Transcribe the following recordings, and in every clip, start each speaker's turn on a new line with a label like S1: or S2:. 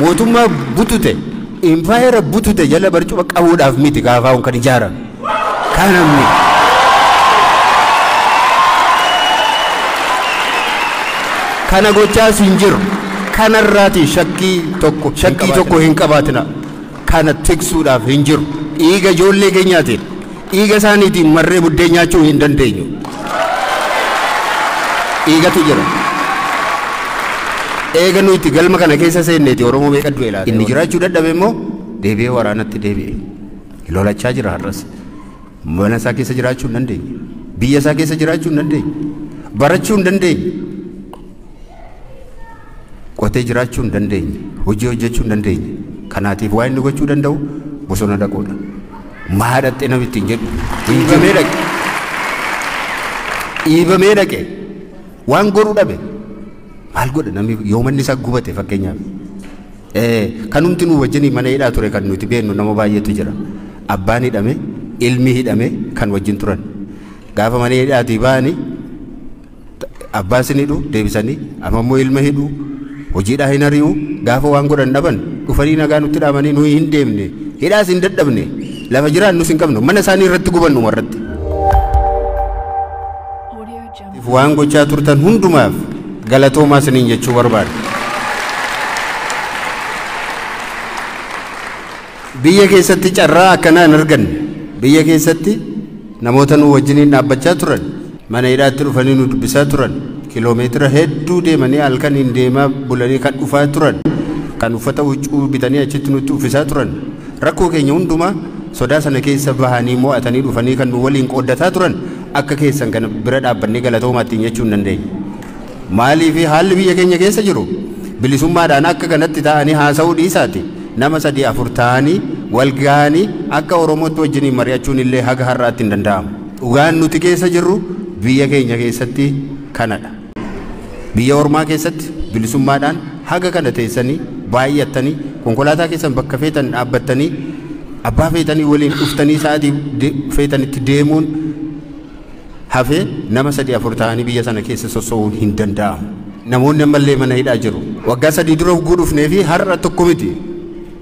S1: Mootummaa butute, impaayera butute jala barcuma qabuudhaaf miti KFO'n kan ijaarame. Kana miti. Kana gochaas hin jiru. Kanarraati shakkii tokko hin qabaatina. Kana tiksuudhaaf hin jiru. Dhiiga ijoollee keenyaatiin, dhiiga isaaniitiin marree buddeen nyaachuu hin dandeenyu. Dhiigatu jira. Eega nuti galma kana keessa seenneeti Oromoo meeqa du'e laata? Inni jiraachuu dadhabe immoo deebi'ee waraanatti deebi'e. Lolachaa jira har'as. Mana isaa keessa jiraachuu hin dandeenye. Biyya isaa keessa jiraachuu hin dandeenye. Barachuu hin dandeenye. Qotee jiraachuu hin dandeenye. Hojii hojjechuu hin dandeenye. Kanaatiif waan inni gochuu danda'u bosona dhaquudha. Maa dhaqxee namitti hin jedhu. Dhiibamee dhaqe. Dhiibamee dhaqe. Waan godhu dhabe. Maal godha namni yoo manni isaa gubate fakkeenyaaf. Kanumti nu wajjin mana hidhaa ture kan nuti beeknu nama baay'eetu jira. Abbaan hidhame, ilmi hidhame kan wajjin turan. Gaafa mana hidhaatii ba'anii abbaa isin hidhu deebisanii amma immoo ilma hidhu hojiidhaa hin ari'u gaafa waan godhan dhaban dhufanii nagaa nutti dhaamanii nuyi hin deemne hidhaas hin dadhabne lafa jiraannus hin qabnu mana isaanii irratti gubannu warratti.
S2: Audio Jungle.
S1: Waan gochaa turtan hundumaaf galatoomaa isiniin jechuu barbaada. Biyya keessatti carraa akkanaa hin arganne. Biyya keessatti namoota nu wajjiniin dhaabbachaa turan, mana hidhaatti dhufanii nu dubbisaa turan, kiloomeetira hedduu deemanii halkaniin deemaa bulanii kan dhufaa turan, kan uffata huccuu bitanii achitti nutti uffisaa turan, rakkoo keenya hundumaa sodaa sana keessa bahanii mo'atanii dhufanii kan nu waliin qooddataa turan akka keessan kana bira dhaabbannee galatoomaa ittiin jechuu hin dandeenye. Maaliif haalli biyya keenya keessa jiru bilisummaadhaan akka kanatti taa'anii haasa'uu dhiisaati. Nama 3-4 ta'anii wal ga'anii akka Oromootti wajjiniin mari'achuun illee haga har'aatti hin danda'amu. Dhugaan nuti keessa jirru biyya keenya keessatti kanadha. Biyya ormaa keessatti bilisummaadhaan haga kana teessanii baay'attanii konkolaataa keessan bakka feetan dhaabbattanii abbaa feetanii waliin dhuftanii sa'aatii feetanitti deemuun hafee nama 3-4 ta'anii biyya sana keessa sossoo'uun hin danda'amu. Namoonni ammallee mana hidhaa jiru. Waggaa 3 dura hogguu dhufnee fi har'a tokko miti.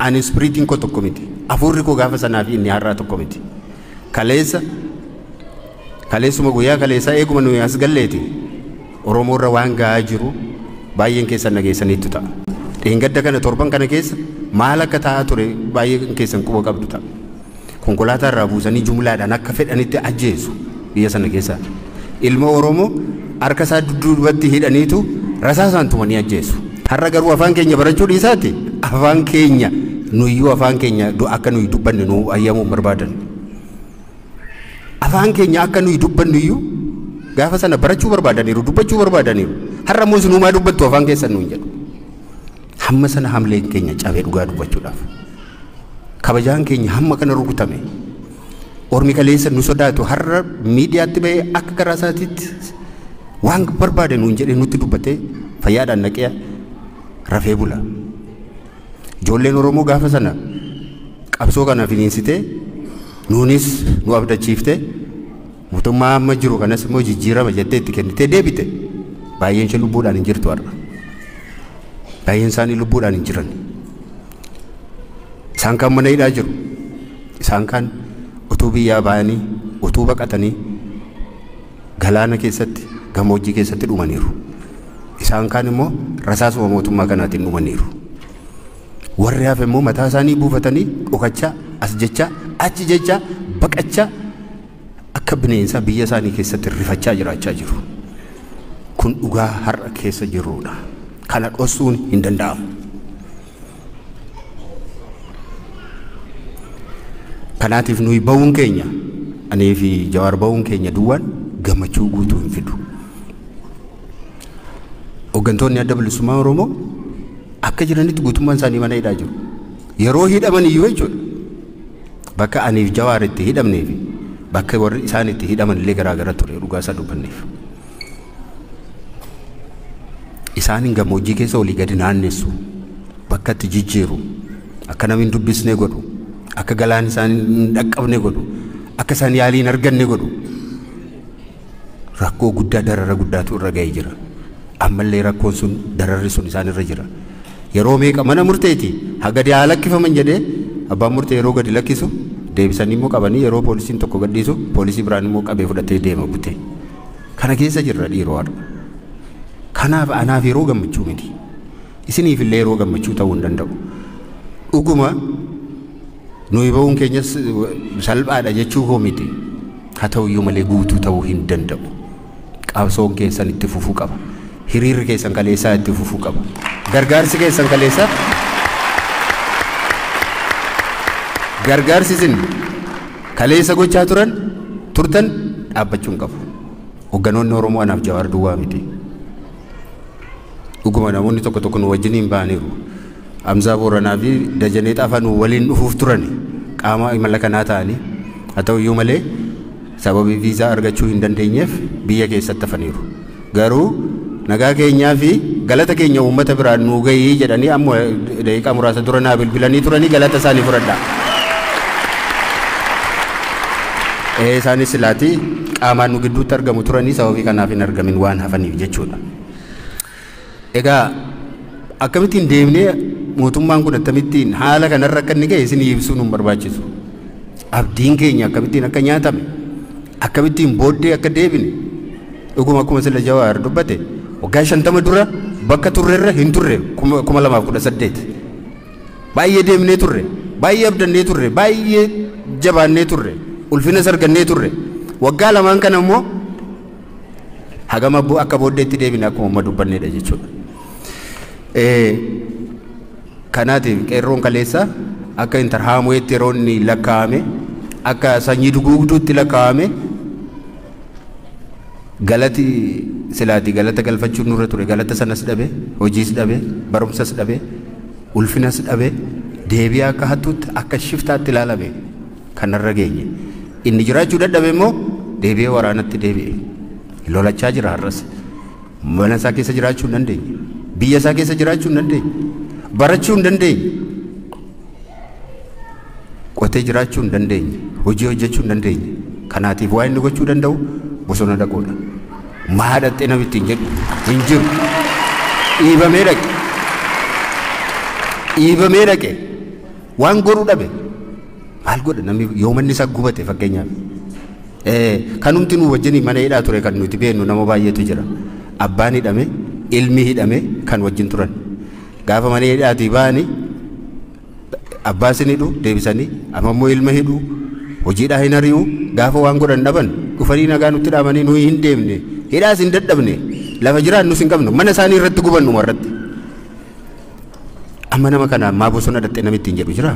S1: Ani ispiriitiin koo tokko miti. Hafuurri koo gaafa sanaa fi inni har'aa tokko miti. Kaleessuma guyyaa kaleessaa eeguma nuyi as galleeti. Oromoorra waan gahaa jiru baay'een keessan dhageessaniittu ta'a. Dheengadda kana torban kana keessa maal akka ta'aa ture baay'een keessan quba qabdu ta'a. Konkolaataa irraa buusanii jumlaadhaan akka fedhanitti ajjeesu biyya sana keessa. Ilma Oromoo harka isaa dudduubatti hidhaniitu rasaasaan tumanii ajjeesu. Har'a garuu afaan keenya barachuu dhiisaati. Afaan keenya nuyyuu afaan keenya akka nuyi dubbanne nu ayyamuu barbaadan. Afaan keenya akka nuyi dubbannu iyyuu gaafa sana barachuu barbaadaniiru, dubbachuu barbaadaniiru. Har'a immoo isinumaa dubbattu afaan keessan nuun jedhu. Hamma sana hamleen keenya cabee dhugaa dubbachuudhaaf. Kabajaan keenya hamma kana rukutame. Ormi kaleessa nu sodaatu har'a miidiyaatti bahee akka garaa isaatiitti waan barbaade nuun jedhee nutti dubbatee fayyaadhaan naqee rafee bula. Ijoolleen Oromoo gaafa sana qabsoo kana finiinsitee nuunis nu abdachiiftee mootummaa amma jiru kanas immoo jijjiirama jettee itti kennitee deebite. Baay'een ishee lubbuudhaan hin jirtu har'a. Baay'een isaanii lubbuudhaan hin jiran. Isaan kaan mana hidhaa jiru. Isaan kaan utuu biyyaa ba'anii, utuu baqatanii galaana keessatti, gammoojjii keessatti dhumaniiru. Isaan kaan immoo rasaasuma mootummaa kanaatiin dhumaniiru. Warri hafe immoo mataa isaanii buufatanii dhokachaa, as jechaa, achi jechaa, baqachaa akka bineensaa biyya isaanii keessatti rifachaa jiraachaa jiru. Kun dhugaa har'a keessa jirrudha. Kana dhoksuun hin danda'amu. Kanaatiif nuyi ba'uun keenya, anii fi Jawaar ba'uun keenya duwwaan gammachuu guutuu hin fidu. Hooggantoonni adda bilisummaa Oromoo akka jiranitti guutummaan isaanii mana hidhaa jiru. Yeroo hidhaman iyyuu jechuudha. Bakka aniif Jawaar itti hidhamnee fi bakka warri isaan itti hidhaman illee garaagara ture dhugaa isaa dubbanneef. Isaan hin gammoojjii keessa olii gadi naannessu, bakka itti jijjiiru, akka namni hin dubbisne godhu, akka galaan isaan hin dhaqqabne godhu, akka isaan yaalii hin arganne godhu. Rakkoo guddaa darara guddaatu irra ga'ee jira. Ammallee rakkoon sun dararri sun isaan irra jira. Yeroo meeqa mana murteeti haga haa lakkifaman jedhee abbaan murtee yeroo gadi lakkisu deebisanii immoo qabanii yeroo poolisiin tokko gadhiisu poolisii biraan immoo qabee fudhatee deema butee. Kana keessa jirra dhiiroo har'a. Kanaaf anaaf yeroo gammachuu miti. Isiniif illee yeroo gammachuu ta'uu hin danda'u. Dhuguma nuyi ba'uun keenyas salphaadha jechuu koo miti. Haa ta'uyyuu malee guutuu ta'uu hin danda'u. Qabsoon keessan itti fufuu qaba. Hiriirri keessan kaleessaa itti fufuu qaba. Gargaarsi keessan kaleessaa gargaarsi isin kaleessa gochaa turan turtan dhaabbachuu hin qabu. Hogganoonni Oromoo anaaf Jawaar duwwaa miti. Dhuguma namoonni tokko tokko nu wajjin hin ba'aniiru. Amzaa Booranaa fi Dajanee Xaafaa nu waliin dhufuuf turan qaama imala kanaa ta'anii haa ta'uyyuu malee sababii viizaa argachuu hin dandeenyeef biyya keessatti hafaniiru. Garuu nagaa keenyaa fi galata keenya uummata biraan nuu gahii jedhanii amma daqiiqaa muraasa dura naa bilbilanii turanii galata isaanii fudhadhaa. Isaanis silaatii qaamaan nu gidduutti argamu turanii sababii kanaaf hin argamin waan hafaniif jechuudha. Egaa akkamittiin deemnee mootummaan kun akkamittiin haala kanarra akka inni ga'e isinii ibsuun hin barbaachisu. Abdiin keenya akkamittiin akka nyaatame akkamittiin booddee akka deebine dhuguma akkuma sila Jawaar dubbate waggaa 50 dura bakka turrerra hin turre 2018 baay'ee deemnee turre baay'ee abdannee turre baay'ee jabaannee turre ulfina sargannee turre waggaa lamaan kana immoo hagam akka booddeetti deebine akkuma amma dubbanneedha jechuudha. Kanaatiif qeerroon kaleessa akka intarhaamuweetti yeroo inni lakkaa'ame akka sanyii duguugduutti lakkaa'ame galati silaati galata galfachuun nurra ture galata sanas dhabe hojiis dhabe barumsas dhabe ulfinas dhabe deebi'aa akka hattuutti akka shiftaatti ilaalame kanarra geenye. Inni jiraachuu dadhabe immoo deebi'ee waraanatti deebi'e lolachaa jira har'as. Mana isaa keessa jiraachuu hin dandeenye. Biyya isaa keessa jiraachuu hin dandeenye. Barachuu hin dandeenye. Qotee jiraachuu hin dandeenye. Hojii hojjechuu hin dandeenye. Kanaatiif waa inni gochuu danda'u bosona dhaquudha. Maa dhaqxee namitti hin jedhu hin jiru. Dhiibamee dhaqe. Dhiibamee dhaqe. Waan godhu dhabe. Maal godha namni yoo manni isaa gubate fakkeenyaaf. Kanumti nu wajjin mana hidhaa ture kan nuti beeknu nama baay'eetu jira. Abbaan hidhame, ilmi hidhame kan wajjin turan. Gaafa mana hidhaatii ba'anii abbaa isin hidhu deebisanii amma immoo ilma hidhu hojiidhaa hin ari'u gaafa waan godhan dhaban dhufanii nagaa nutti dhaamanii nuyi hin deemne hidhaas hin dadhabne lafa jiraannus hin qabnu mana isaanii irratti gubannu irratti. Amma nama kana maa bosona dhaqxee namitti hin jedhu jira.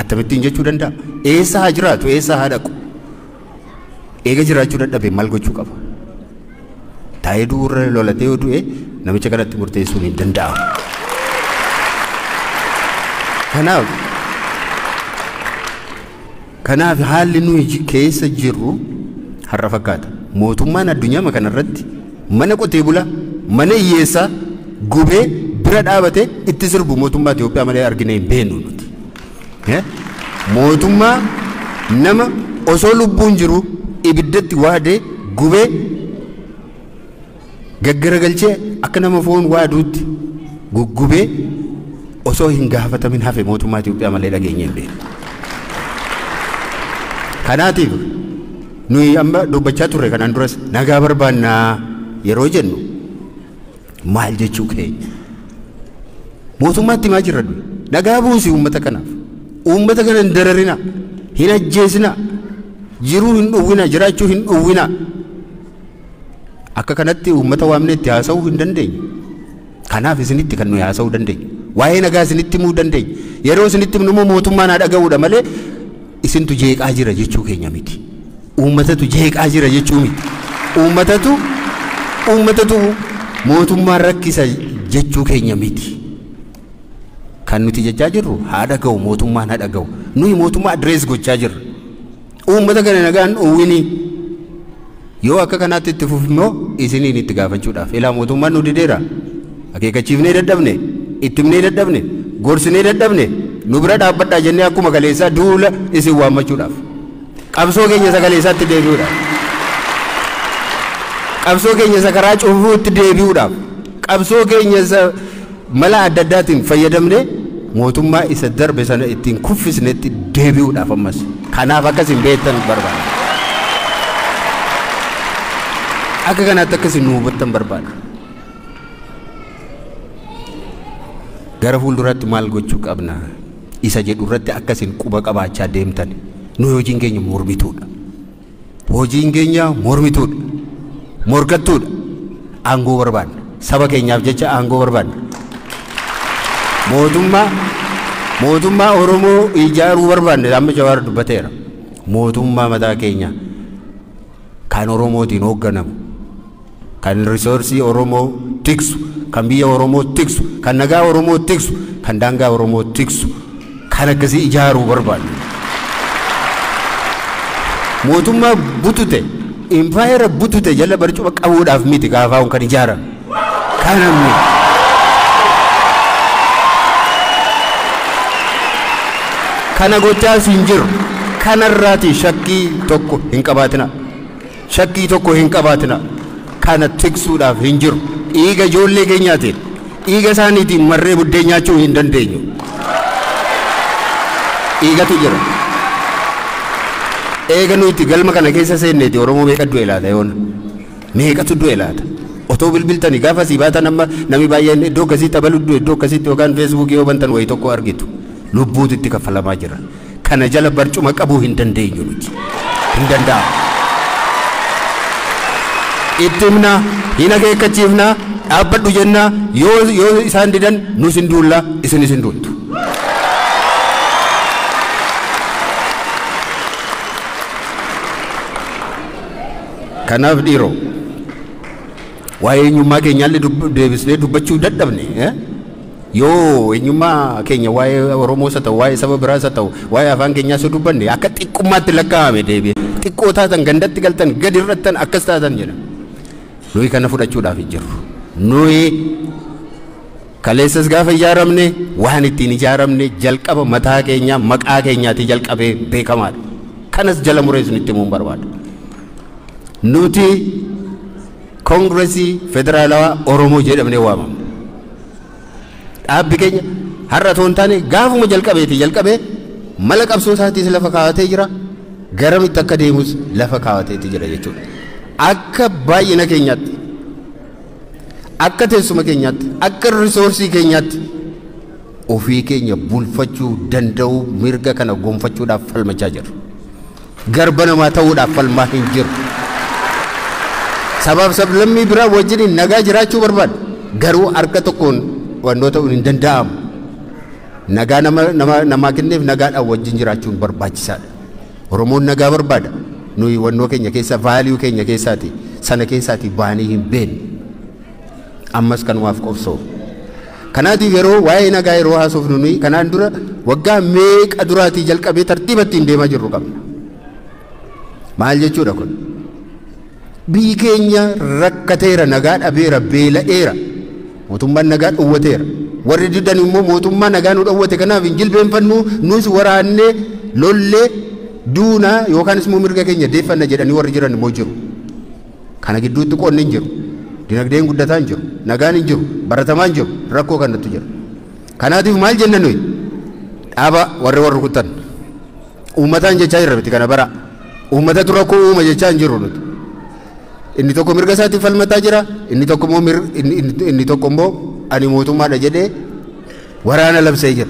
S1: Akkamittiin jechuu danda'a? Eessa haa jiraatu? Eessa haa dhaqu? Eega jiraachuu dadhabe maal gochuu qaba? Taa'ee du'urra lolatee yoo du'e namicha kanatti murteessuun hin danda'amu. Kanaaf haalli nuyi keessa jirru har'a fakkaata. Mootummaan addunyaa kanarratti mana qotee bulaa, mana hiyyeessaa gubee bira dhaabatee itti sirbu mootummaa Itoophiyaa malee argine hin beeknu nuti. Mootummaa nama osoo lubbuun jiru ibiddatti waadee gubee gaggaragalchee akka nama foon waaduutti guggubee osoo hin gaafatamin hafe mootummaa Itoophiyaa malee dhageenye hin beeknu. Kanaatiif nuyi amma dubbachaa turre kanaan duras nagaa barbaannaa yeroo jennu maal jechuu keenya? Mootummaatti himaa jirra nuyi. Nagaa buusi uummata kanaaf. Uummata kana hin dararina, hin ajjeesina, jiruu hin dhowwina, jiraachuu hin dhowwina. Akka kanatti uummata waamne itti haasa'uu hin dandeenye. Kanaaf isinitti kan nuyi haasa'uu dandeenye. Waa'ee nagaa isinitti himuu dandeenya. Yeroo isinitti himnu immoo mootummaan haa dhaga'uudha malee isintu jeeqaa jira jechuu keenya miti. Uummatatu jeeqaa jira jechuu miti. Uummatatu mootummaan rakkisa jechuu keenya miti. Kan nuti jechaa jirru haa dhaga'u mootummaan haa dhaga'u. Nuyi mootummaa adrees gochaa jirra. Uummata kana nagaan dhoowwini yoo akka kanaatti itti fufimmoo isiniin itti gaafachuudhaaf. Ilaa mootummaan nu dideera. Akeekkachiifnee dadhabne, itti himnee dadhabne, gorsinee dadhabne, nu bira dhaabbadhaa jennee akkuma kaleessaa duula isin waammachuudhaaf. Qabsoo keenya isa kaleessaatti deebi'uudhaaf. Qabsoo keenya isa karaa cufuutti deebi'uudhaaf. Qabsoo keenya isa Mala adda addaatiin fayyadamnee mootummaa isa darbe sana ittiin kuffisnetti deebi'uudhaaf ammas. Kanaaf akkas hin beektan barbaada. Akka kanaatti akkas nu hubattan barbaada. Gara fuulduraatti maal gochuu qabna isa jedhu irratti akkasin quba qabaachaa deemtan. Nu hojiin keenya mormituudha. Hojiin keenya mormituudha. Morgattuudha. Aangoo barbaadna. Saba keenyaaf jecha aangoo barbaadna. Mootummaa Oromoo ijaaruu barbaadne. Amma Jawaar dubbateera. Mootummaa mataa keenya kan Oromootiin hoogganamu, kan risoorsii Oromoo tiksu, kan biyya Oromoo tiksu, kan nagaa Oromoo tiksu, kan daangaa Oromoo tiksu, kan akkasii ijaaruu barbaadne. Mootummaa butute, impaayera butute jala barcuma qabuudhaaf miti gaafaa'uun kan ijaarame. Kana miti. Kana gochaas hin jiru. Kanarraati shakkii tokko hin qabaatina. Shakkii tokko hin qabaatina. Kana tiksuudhaaf hin jiru. Dhiiga ijoollee keenyaatiin, dhiiga isaaniitiin marree buddeen nyaachuu hin dandeenyu. Dhiigatu jira. Eega nuti galma kana keessa seenneeti Oromoo meeqa du'e laata yoona? Meeqatu du'e laata? Otoo bilbiltanii gaafa sii baatan amma namni baay'een iddoo akkasiitti abalu du'e, iddoo akkasiitti yookaan feesbuukii yoo bantan wayii tokko argitu. Lubbuutu itti kaffalamaa jira. Kana jala barcuma qabuu hin dandeenyu nuti. Hin danda'amu. Itti himnaa, hin akeekkachiifnaa, dhaabbadhu jennaa, yoo isaan didan nus hin duullaa, isinis hin duultu. Kanaaf dhiiroo waa'ee eenyummaa keenyaallee deebisnee dubbachuu dadhabne. Yoo eenyummaa keenya waa'ee Oromoos haa ta'u, waa'ee saba biraas haa ta'u, waa'ee afaan keenyaas yoo dubbanne akka xiqqummaatti lakkaa'ame deebi'e. Xiqqoo taatan gandatti galtan gadi irrattan akkas taatan jedha. Nuyi kana fudhachuudhaaf hin jirru. Nuyi kaleessas gaafa ijaaramne waan ittiin ijaaramne jalqaba mataa keenya maqaa keenyaatii jalqabee beekamaadha. Kanas jala muree isinitti himuun barbaada. Nuti Koongireesii Federaalawaa Oromoo jedhamnee waamamna. Dhaabbi keenya har'a otoo hin taane gaafuma jalqabeeti jalqabee mala qabsoo isaatiis lafa kaawwatee jira. Garamitti akka deemus lafa kaawwateeti jira jechuudha. Akka baay'ina keenyaatti, akka teessuma keenyaatti, akka risoorsii keenyaatti ofii keenya bulfachuu danda'u mirga kana gonfachuudhaaf falmachaa jirra. Garba namaa ta'uudhaaf falmaa hin jiru. Sabaaf sablammii biraa wajjin nagaa jiraachuu barbaada. Garuu harka tokkoon wannoo ta'uun hin danda'amu. Nagaa namaa kenneef nagaadhaan wajjin jiraachuun barbaachisaadha. Oromoon nagaa barbaada. Nuyi wannoo keenya keessa vaaliyuu keenya keessaati sana keessaati baanii hin beekne. Ammas kanumaaf qobsoo. Kanaatiif yeroo waa'ee nagaa yeroo haasofnu nuyi kanaan dura waggaa meeqa duraatii jalqabee tartiiba ittiin deemaa jirru qabna. Maal jechuudha kun? Biyyi keenya rakkateera, nagaa dhabeera, beela'eera. Mootummaan nagaa dhowwateera. Warri didan immoo mootummaa nagaa nu dhowwate kanaaf hin jilbeenfannu, nus waraannee lollee duunaa yookaan immoo mirga keenya deeffanna jedhanii warri jiran immoo jiru. Kana gidduutti qonni hin jiru. Dinagdeen guddataa hin jiru. Nagaan hin jiru. Baratamaa hin jiru. Rakkoo kanatu jira. Kanaatiif maal jenna nuyi? Dhaaba warri warri kuttan. Uummataan jechaa jirra miti kana bara. Uummatatu rakkoo uuma jechaa hin jirru nuti. Inni tokko mirga isaatiif falmataa jira. Inni tokko immoo inni tokko immoo ani mootummaadha jedhee waraana labsee jira.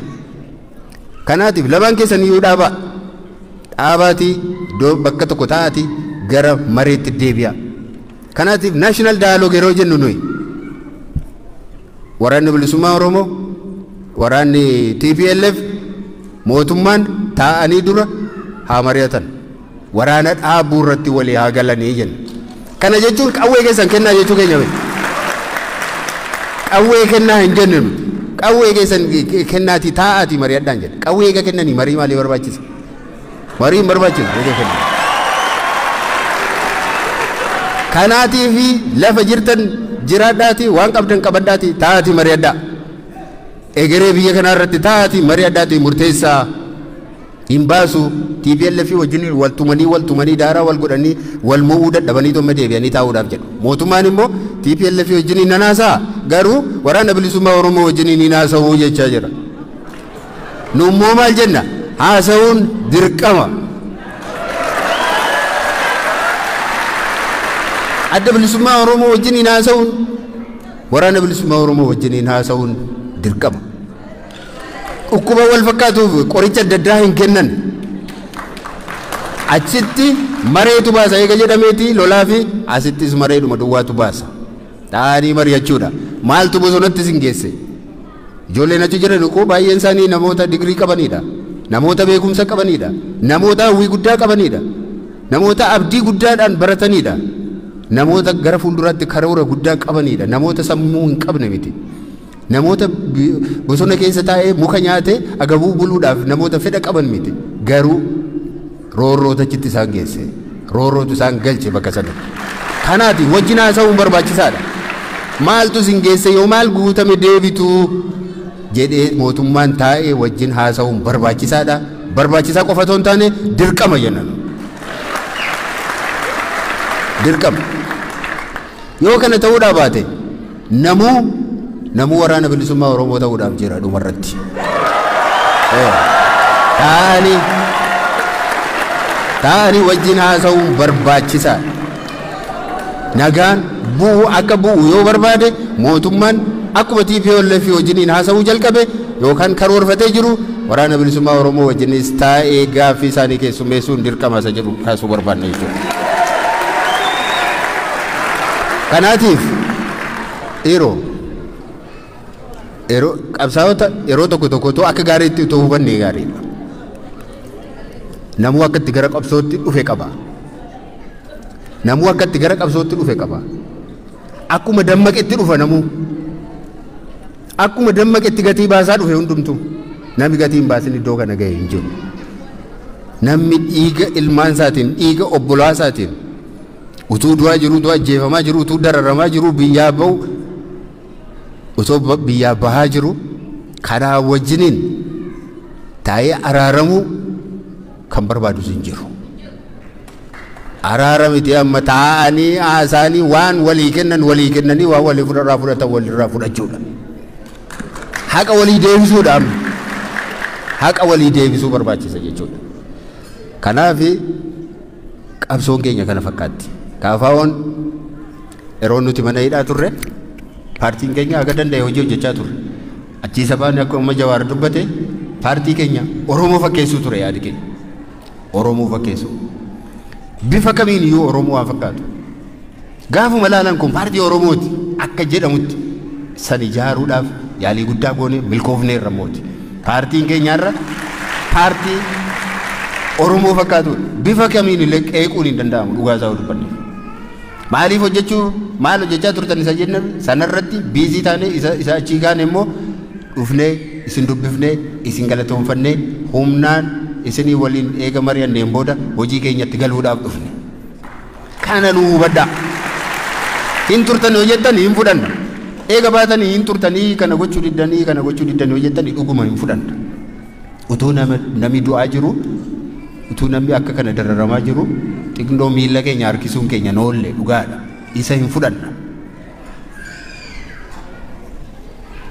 S1: Kanaatiif lamaan keessan iyyuu dhaabaa. Dhaabaatii iddoo bakka tokko taa'aatii gara mareetti deebi'a. Kanaatiif national dialogue yeroo jennu nuyi waraanni bilisummaa Oromoo, waraanni TPLF, mootummaan taa'anii dura haa mari'atan. Waraana dhaabuu irratti walii haa galanii jenna. Kana jechuun qawwee keessan kennaa jechuu keenya miti. Qawwee kennaa hin jennu nuti. Qawwee keessan kennaatii taa'aatii mari'adhaan jedha. Qawwee eega kennanii marii maalii barbaachisa? Marii hin barbaachisu eega kennan. Kanaatiifi lafa jirtan jiraadhaatii waan qabdan qabadhaatii taa'aatii mari'adhaa. Egeree biyya kanaa irratti taa'aatii mari'adhaatii murteessaa. Hin baasu TPLF wajjin wal tumanii daaraa wal godhanii wal mo'uu dadhabanii tomma deebi'anii taa'uudhaaf jedhu. Mootummaan immoo TPLF wajjiniin nan haasa'a garuu waraana bilisummaa Oromoo wajjiniin hin haasa'uu jechaa jira. Nu immoo maal jenna? Haasa'uun dirqama. Adda bilisummaa Oromoo wajjiniin haasa'uun waraana bilisummaa Oromoo wajjiniin haasa'uun dirqama. Dhukkuba wal fakkaatuuf qoricha adda addaa hin kennan. Achitti mareetu baasa eega jedhameeti lolaa fi asittis mareedhuma duwwaatu baasa. Taa'anii mari'achuudha. Maaltu bosonatti isin geesse? Ijoolleen achi jiran koo baay'een isaanii namoota digirii qabanidha. Namoota beekumsa qabanidha. Namoota hawwii guddaa qabanidha. Namoota abdii guddaadhaan baratanidha. Namoota gara fuulduraatti karoora guddaa qabanidha. Namoota sammuu hin qabne miti. Namoota bosona keessa taa'ee muka nyaatee agabuu buluudhaaf namoota fedha qaban miti. Garuu roorroota achitti isaan geesse. Roorrootu isaan galche bakka sanatti. Kanaati wajjin haasa'uun barbaachisaadha. Maaltu isin geesse yoo maal guutame deebitu jedhee mootummaan taa'ee wajjin haasa'uun barbaachisaadha. Barbaachisaa qofa otoo hin taane dirqama jennan. Dirqama. Yoo kana ta'uudhaa baate namuu waraana bilisummaa Oromoo ta'uudhaaf jira dhumarratti. Taa'anii wajjin haasa'uun barbaachisaadha. Nagaan bu'u akka bu'u yoo barbaade mootummaan akkuma TPLF wajjiniin haasa'uu jalqabe yookaan karoorfatee jiru waraana bilisummaa Oromoo wajjinis taa'ee gaaffii isaanii keessummeessuun dirqama isa jedhu kaasuu barbaanna jechuudha. Kanaatiif yeroo qabsaa'ota yeroo tokko tokko akka gaariitti otoo hubannee gaariidha. Namuu akka itti gara qabsootti dhufe qaba. Namuu akka itti gara qabsootti dhufe qaba. Akkuma dammaqetti dhufa namuu. Akkuma dammaqetti gatii baasaa dhufe hundumtuu. Namni gatii hin baasin iddoo kana ga'e hin jiru. Namni dhiiga ilmaan isaatiin, dhiiga obbolaa isaatiin utuu du'aa jiru, utuu ajjeefamaa jiru, utuu dararamaa jiru, biyyaa ba'u, utuu biyyaa bahaa jiru karaa wajjiniin taa'ee araaramuu kan barbaadus hin jiru. Araara miti amma taa'anii haasa'anii waan walii kennan walii kennanii waan walii fudharraa fudhatan walirraa fudhachuudha. Haqa walii deebisuudha amma. Haqa walii deebisuu barbaachisa jechuudha. Kanaaf qabsoon keenya kana fakkaatti. Kaafaa'oon yeroo nuti mana hidhaa turre paartiin keenya akka danda'e hojii hojjechaa turre. Achii sabaan akkuma Jawaar dubbate paartii keenya Oromoo fakkeessuu ture yaadi keenya. Oromoo fakkeessuu. Bifa kamiin iyyuu Oromoo waa fakkaatu. Gaafuma laalan kun paartii Oromooti akka jedhamutti san ijaaruudhaaf yaalii guddaa goone milkoofneerra mooti. Paartiin keenyaarra paartii Oromoo fakkaatu bifa kamiin illee qeequun hin danda'amu dhugaa isaa dubbanne. Maaliif hojjechuu maal hojjechaa turtan isa jennan sanarratti biizii taane isa achii kaane immoo dhufnee isin dubbifnee isin galatoonfannee humnaan isinii waliin eega mari'anneen booda hojii keenyatti galuudhaaf dhufne. Kana nu hubadhaa. Hin turtan yoo jettan hin fudhanna. Eega baatanii hin turtanii kana gochuu diddanii kana gochuu diddanii yoo jettanii dhuguma hin fudhanna. Utuu namni du'aa jiru utuu namni akka kana dararamaa jiru xiqqoo miila keenya harkisuun keenya noolle dhugaadha. Isa hin fudhanna.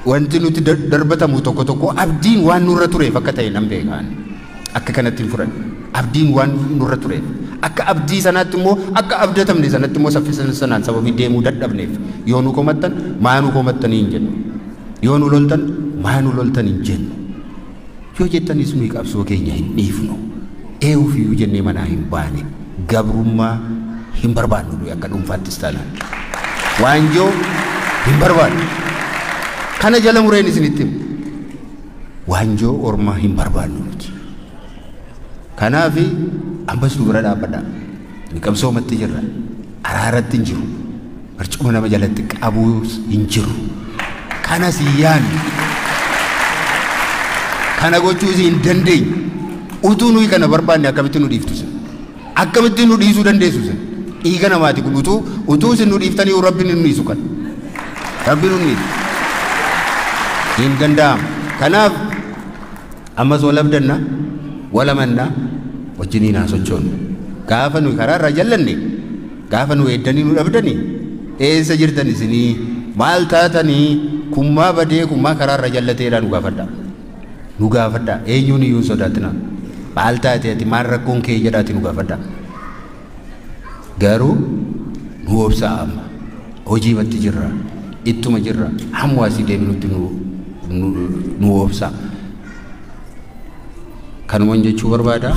S1: Wanti nuti darbatamu tokko tokko abdiin waan nurra tureef akka ta'e nan beekaan. Akka kanatti hin fudhanne. Abdiin waan nurra tureef. Akka abdii sanaatti immoo akka abdatamne sanatti immoo saffisa sanaan sababii deemuu dadhabneef yoo nu komattan maa nu komattanii hin jennu. Yoo nu loltan maa nu loltan hin jennu. Yoo jettanis nuyi qabsoo keenya hin dhiifnu. Eewufiyyuu jennee manaa hin baane. Gabrummaa hin barbaannu nuyi akka dhuunfaattis taanaan. Waanjoo hin barbaannu. Kana jala mureen isinitti himu. Waanjoo ormaa hin barbaannu nuti. Kanaaf ammas nu bira dhaabbadhaa. Ni qabsoomatti jirra. Araaratti hin jiru. Barcuma nama jalatti qabuus hin jiru. Kanas hin yaadnu. Kana gochuus hin dandeenyu. Utuu nuyi kana barbaanne akkamitti nu dhiiftu sin? Akkamitti nu dhiisuu dandeessu sin? Dhiiga namaati kun utuu isin nu dhiiftanii Rabbiin nu dhiisu kan. Rabbiin nu dhiisu. Hin danda'amu. Kanaaf ammas wal abdanna, wal amanna, wajjiniin haa sochoonu. Gaafa nuyi karaa irraa jallanne, gaafa nu eeddanii nu dhabdanii, Eessa jirtan isinii? Maal taatanii? Kummaa badee kummaa karaarra jallateedha nu gaafadha. Nu gaafadha. Eenyuun iyyuu hin sodaatina. Maal taate ati, maal rakkoon kee jedhaati nu gaafadha. Garuu nu obsaa amma. Hojiimatti jirra. Ittuma jirra. Hamma asii deebinutti nu obsaa. Kanuman jechuu barbaada.